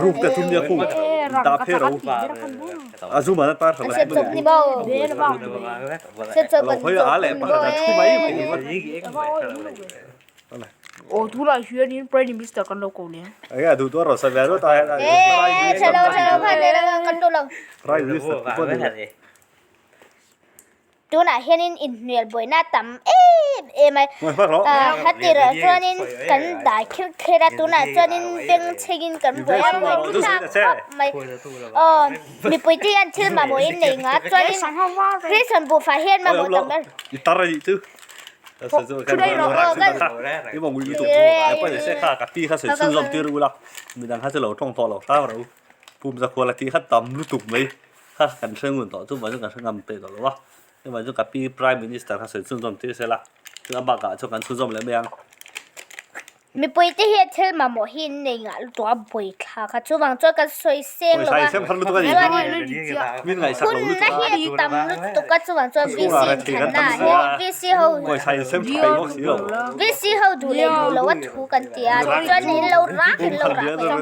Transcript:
Ruk te thum nia khu da phe ro a zu mana tar An siam chawp ni maw? Siam chawp lo kan hoi a le chawp ni pakhat maw a thu mai e? mai Aw tunah hianin Prime Minister kan lo ko leh ang. Enge duh tuar rawh sa ve ru ta hian Eh, thalo thalo khan le kan duh lo. Prime Minister pawh ni lo. Tunah hianin inhnuel buaina a tam em em a, a tirah chuanin kan dai kher kher a, tunah chuanin beng chhengin kan buai a, buai thlak khawp mai. Aw mipui te hian thil mamawhin nei nga chuanin Christian buhfai hian mamawh tam ber. Kha kan hre ngun tawh chu mah chu kan hre ngam peih tawh lo a, hei chu ka pi prime minister kha sawi chhunzawm tir se la, chu a bakah chuan kan chhunzawm leh mai ang. Mipui te hian thil mamawh hi an nei ngah lutuk a, bawithla kha chuvang chuan kan sawi seng lo a, chuanin hunna hi a tam lutuk a chuvang chuan VC inthanna ah hian VC ho VC ho duh leh duh lo a thu kan ti a, chuan in lo rak in lo rak mai.